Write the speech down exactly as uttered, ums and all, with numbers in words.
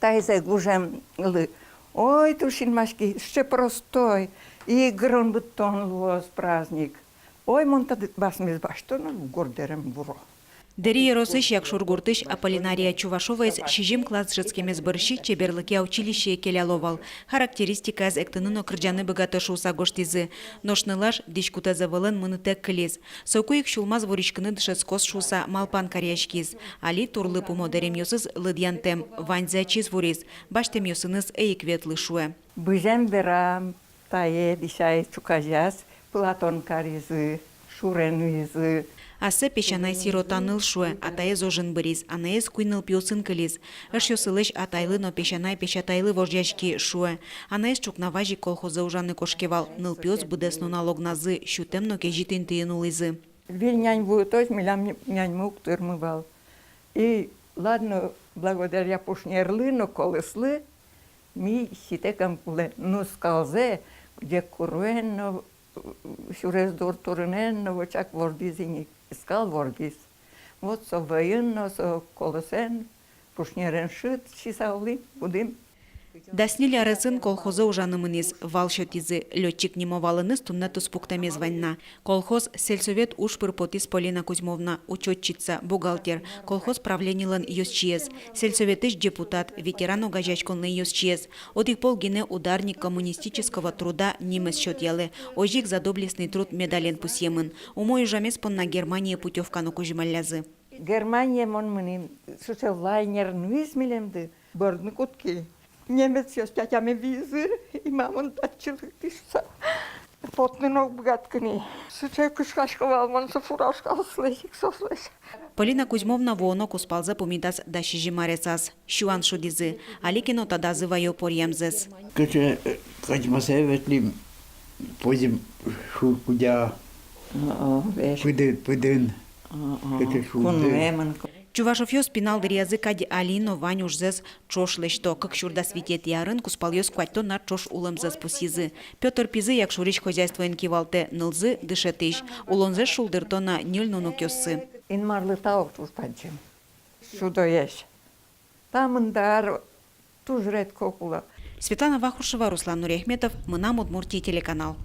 Таизэ гужемлы. Ой, туж синмаськи, сыӵе простой. И гырон-быдтон луоз праздник. Ой, мон татын басмиз басьто но, горд дэрем вуро. Дэри ёросысь Якшур гуртысь Аполлинария Чувашоваез сизьым класс дышетскемез бӧрсьы чеберлыкъя училищее келяло вал. Характеристикаез эктыны но кырӟаны быгатэ шуыса гожтӥзы. Нош нылаш дӥськутэз ӧвӧлэн мынытэк кылиз. Соку ик сюлмаз вуриськыны дышетскоз шуыса малпан каръяськиз. Али турлы пумо дэремъёсыз лыдъянтэм, ваньзэ ачиз вуриз, басьтэмъёсыныз ӧй ик ветлы, шуэ. Бызем верам, тае дӥсяй ӵуказяз пылатон каризы, шуре нуизы. Ассэ песянай сирота ныл, шуэ, атаез ожын быриз, анаез куинь нылпиосын кылиз. Эшъёсылэсь атайлы но песянай-песятайлы вожъяськи, шуэ. Анаез ӵукна вазь ик колхозэ ужаны кошке вал, нылпиос быдэс нунал огназы, сютэм но кезьыт интыын улӥзы. Выль нянь вуытозь милям няньмы уг тырмы вал. И ладно, благодаря пушнерлы но колослы ми ситэк ӧм кулэ. Ну, скалзэ, где куруен но, сюрес дур турынэн но вочак вордӥз ини, скал вордӥз. Вот со вӧйын но, со колосэн, пушнерен шыд сиса улӥм, будӥм. Дас ньыль аресын колхозэ ужаны мынӥз, вал сётӥзы, лётчик нимо валэныз туннэ туспуктэмез вань на. Колхоз, сельсовет уж пыр потӥз Полина Кузьмовна, учётчица, бухгалтер, колхоз правленилэн ёзчиез, сельсоветысь депутат, ветеран огазеяськонлэн ёзчиез. Одӥг пол гинэ «Ударник коммунистического труда» нимез сётъялэ, озьы ик «За доблестный труд» медален пусъемын. Умой ужамез понна Германие путёвка но кузьмаллязы. Германие мон мынӥ, сыӵе лайнер нуиз милемды, бӧрдны кутски. Немецъёс тятяме виизы, и ма мон татчы лыктӥ шуса. Потыны но уг быгатскы ни. Сыӵе кышкасько вал мон со фуражкаослэсь ик, соослэсь. Полина Кузьмовна вуоно кузпалзэ пумитаз дас сизьым аресаз. Сюан шудӥзы, али ке но тодазы ваё поръямзэс. Кыӵе, э, кадьмаса ветлӥм, позим шур кудя. О, весь. Пыдын, пыдын. О, о. Кыӵе шурды. Кунмемын. Чувашовъёс пинал дыръязы кадь али но вань ужзэс ӵош лэсьто. Кык сюрс дас витетӥ арын кузпалъёс куатьтон ар ӵош улэмзэс пусйизы. Пётр пизы Якшурысь хозяйствоен кивалтэ, нылзы дышетӥсь. Улонзэс шулдырто на ньыль нуныкъёссы. Инмарлы тау туж бадӟым. Шудоесь. Та мында ар туж редко кулэ. Светлана Вахрушева, Руслан Нуриахметов, «Мынам Удмуртие» телеканал.